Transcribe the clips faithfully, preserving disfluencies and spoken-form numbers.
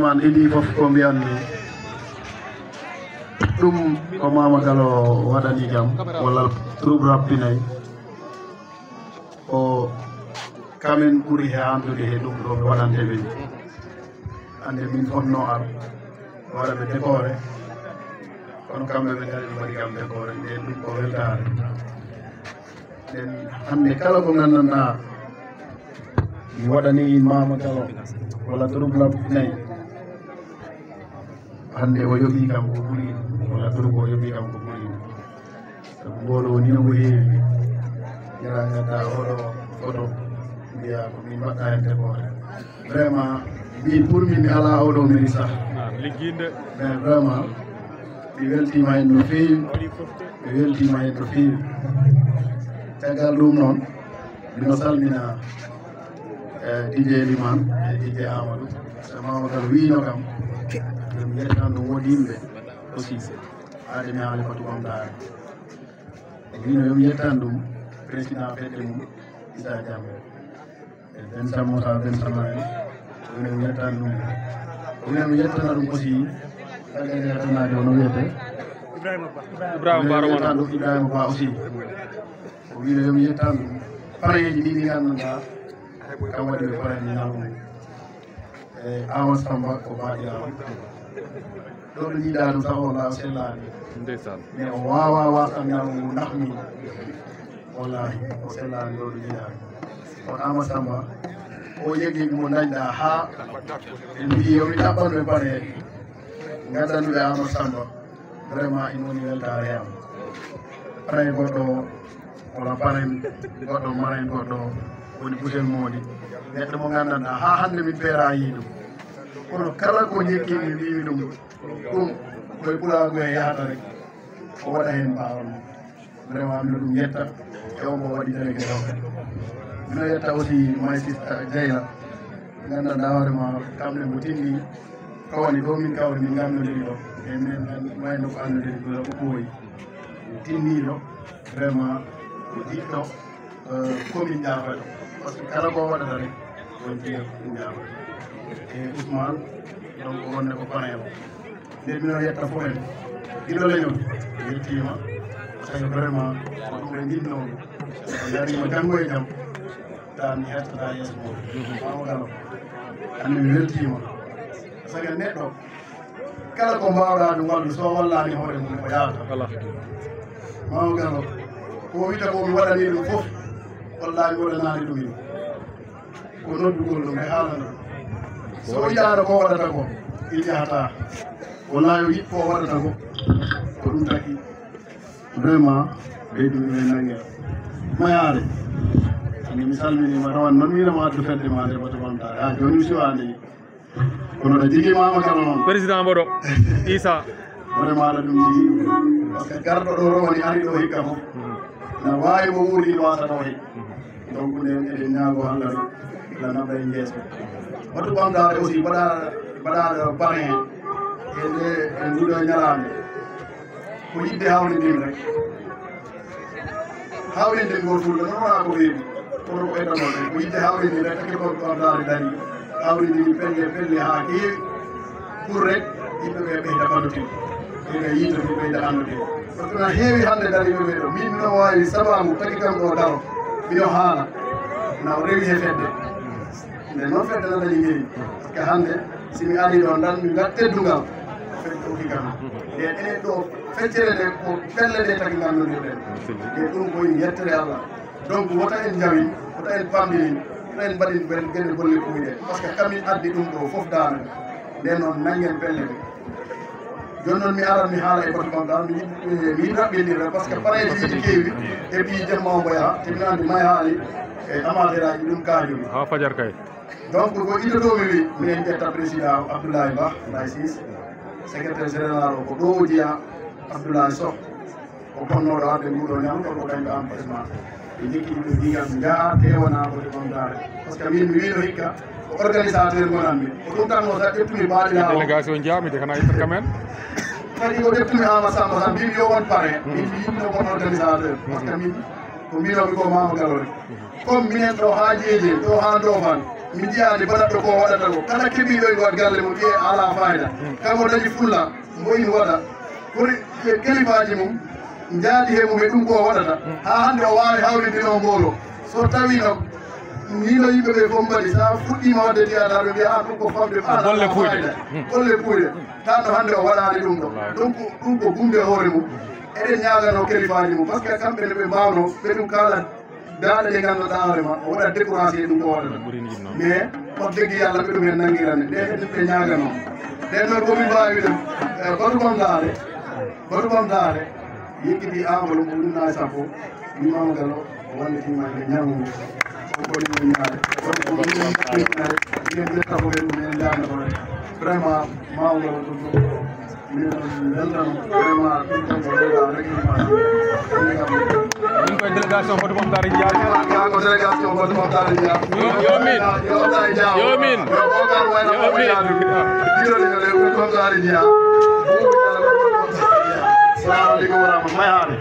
An idii fof ko mbiyanmi ɗum ko Mama Galo waɗani kam walla trouble rappinay ko kamen ɓuri he anndude he ɗum ɗo ɓe waɗante ɓe. Annde min fotno ar waɗa ɓe décoré kono kamɓe ɓe ngari ɓe mbaɗi kam décoré nde ɗum ko weltaare. Nden hannde kala ko nganndanɗaa mi waɗani Mama Galo walla trouble nayi hannde o yoɓii kam ko ɓuri walla trouble o yoɓii kam ko ɓuri. Sabu mboɗo woni no ko heewi. Yara ngadda oɗo photo mbiya ko min mbaɗɗa hen décoré. Vraiment min pour min mi ala oɗo mérite sax. Ligginde. Mais vraiment mi weltima hen no feewi. Mi weltima hen no feewi. Caggal ɗum noon mino salmina eh, DJ Liman e DJ Amadou. Sabu Mama Galo wiino kam. Ɗum yettan ɗum woodi yimɓe aussi. Ademi haali ko tugom daara. E wino yomi yettan ɗum président fedde mum Issa Diamé e Vincent Moussa Vincent Mari. Wino mi yettan ɗum wino mi yettana ɗum aussi. Tagade yettanade ono wiyete Ibrahima Baro wona ɗum Ibrahima Ba aussi. O wino yomi yettan ɗum pareji ɗi ɗi ganduɗa kam waɗi ɓe parani ñalɗum. Eyi, Awa Samba ko baaɗi Awa. Ɗo ɗo jiiɗaa ɗum taw o laaw sellaani. Ndeysaan. Mais o waawaa waasal ñaawo ngu ndax min. Wallaahi, o sellaani ɗo ɗo jiiɗaa ɗum. On Awa Samba, o yeggi mo ndañɗaa haa ɓe mbiyi yo mi ɗaɓɓan ɓe paɗe. Ngaddanduɓe Awa Samba. Vraiment ina woni weltaare am. Paray goɗɗo o wala paray goɗɗo maray goɗɗo o woni butel moodi neɗɗo mo nganndanɗaa haa hannde min peera yii ɗum. Kono kala ko njekki mi mbimi ɗum ɗum koye pulaagu e yahata rek o waɗa heen mbaawam. Vraiment mino ɗum yetta e o mo waɗi délégué o. Mino yetta aussi my sister Jeyla. Nganndanɗaa hoore ma kamɗe mo tinni kawani ɗo min kawri min ngamnodiri ɗo e min wayno ko annodiri ɗo ko ɓooyi tinniɗo vraiment ko jiɗɗo commune Diafate par ce que kala ko waɗata rek on jiya commune Diafate e Ousmane donc wonde ko panel nde mino yetta fof en giɗo leñol yettima tawi vraiment ko ɗum en jiɗnoo o yarima janngo e jam daan mi hettata yeeso mum mawo galo hande mi weltima saga neɗɗo kala ko mbawɗa ɗum wallu so wallani hoore mum ko yawata mawo galo ko wita ko mi waɗani ɗum fof wallani waɗanani ɗum en ko noddugol ɗum e haalana so yiɗano ko waɗata ko il yahata wona yo yiɗ ko waɗata ko ko ɗum taki vraiment ɓeydu ɗum e nangel mayaare ani mi salminima rawan noon wiinama addu fedde ma nde bato bamtare ha joni mi siwani kono ɗa jigi mama kala noon président mboɗo isa vraiment aɗa ɗum jigi par ce que garɗo ɗo rowani ari ɗo hikka fof na wawi mo wuuri ɗo asata o hikka donc nden eɗen ñaago hallal la naɓa e jeeso watu ɓamtaare aussi mbaɗa mbaɗaɗo parin e nde e nduɗo ñalaande ko yidde hawrindin rek hawrinde ngol fulɓe noon wona ko weeɓi kono ko ɓeydanoo ɗen ko yidde hawrinde rek taki ko ɓamtaare dari hawrindini pelle pelle haa keewi pour rek yimɓe ɓe ɓeyda ɓannude ɓeyda yiitude ɓeyda anndude par ce que na heewi hannde dariɓe ɓe ɗo min mino waawi sababu tagi kam ɗo daro mino haala na o rewi he fedde nde noon fedde na dañi ngewi par ce que hannde si mi ari ɗo dan mi ngat teddungal fedde oki kam nde enen ɗo feccere nde ko pelle ɗe tagi nganndudirɗen e ɗum ko en yettere allah donc wota en njawin wota en pamɗinin wota en mbaɗin gene bolle kuyɗe par ce que kamin addi ɗum ɗo fof damen nden noon nanngen pelle ɗe jooni noon mi arat mi haala e goto kam dal mi yiɗi raɓɓinirra par ce que pareji yiɗi kewi et puis jemma o mboya te mi andi may haali e amateur aji ɗum kajumi ha fajar kay donc ko ittotomi wi minen ƴetta président abdoulaye ba lay sis secrétaire général o ko ɗo o jeeya abdoulaye soh ko bonnooɗo arde nguɗo ñamɗo ko kañum empêchement ɓe jekki ɗum ɓe mbigan njaha tewona ko de ɓamtaare par ce que min mi wiino hikka ko organisateur gonanmi ko ɗum tan o sa ƴettumi baɗi lawo délégation jaami de kana itta quand même kadi ko ƴettumi ama samba sa mbimi yo on pare min mi yimno kon organisateur par ce que min ko mbinomi ko mama galore comme minen ɗo ha jeeje ɗo ha ndofan Mi jiyaani baɗatɗo ko waɗata ko. Kala keɓiiɗo e ngon galle mum, wiye alaa fayda. Kanko dañi fulla, mbo ina waɗa. Kono e kelifaaji mum, njaadi he mum e ɗum ko waɗata. Haa hannde o waawi hawrinde o mboolo. So tawiino nii no yimɓe ɓe fof mbaɗi, so a fuɗɗiima waɗde théâtre, ɓe mbiya, "Ah, ɗum ko famɗi, ah, golle alaa puuyɗe. Fayda. Golle puuyɗe." Tan no hannde o waɗaani ɗum ɗo. Wallaahi. Donc, ɗum ko gumde hoore mum. Eɗen ñaaganoo kelifaaji mum, par ce que kamɓe ne ɓe mbaawnoo, ɓe ɗum kaalata. Daaɗe ɗe ngannduɗaa hoore ma, o waɗa découragé ɗum ko waɗata. Mais, wax dëgg Yàlla, ɓe ɗum heen nanngirane. Ɗe heɗen ɓe ñaaganoo. Ɗen noon ko min mbaawi ɗum. Eh, batu ɓamtaare, batu ɓamtaare, yekkitii enveloppe ko ujunaaji sappo, Imaam Gallo, o wallitiima e ñalngu. On ko ɗum ñaare. Donc, ko ɗum ñaare. Ɗum ɓe tafoɗen ɗum en jaarnata. Vraiment, Maam Gallo ɗum ɗum. Min weltano, vraiment, ɗum ɗon ko weltaare rek. Min koye délégation Hoto Mame Talla Dia. Ko délégation Hoto Mame Talla Dia. Yo, yo min. Yo min. Yo min. Yo min. Salamu aleykum wa rahmatullahi.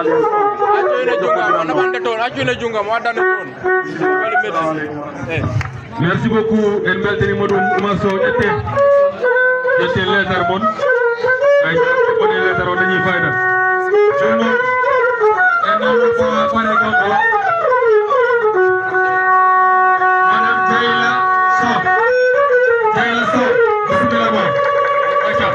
Accu ene junngo am, o naɓande toon, accu ene junngo am, o addane toon. Wala metti. Eh. Merci beaucoup, en mbeltaniima ɗum. Oumar Sow, ƴette, ƴette leetar mon. Ay, ƴette leetar o, dañi fayda. Ɗum noon, en noon ko pare goɗɗo. Madame Dieyla Sow. Dieyla Sow, bisimilla ma. Acca.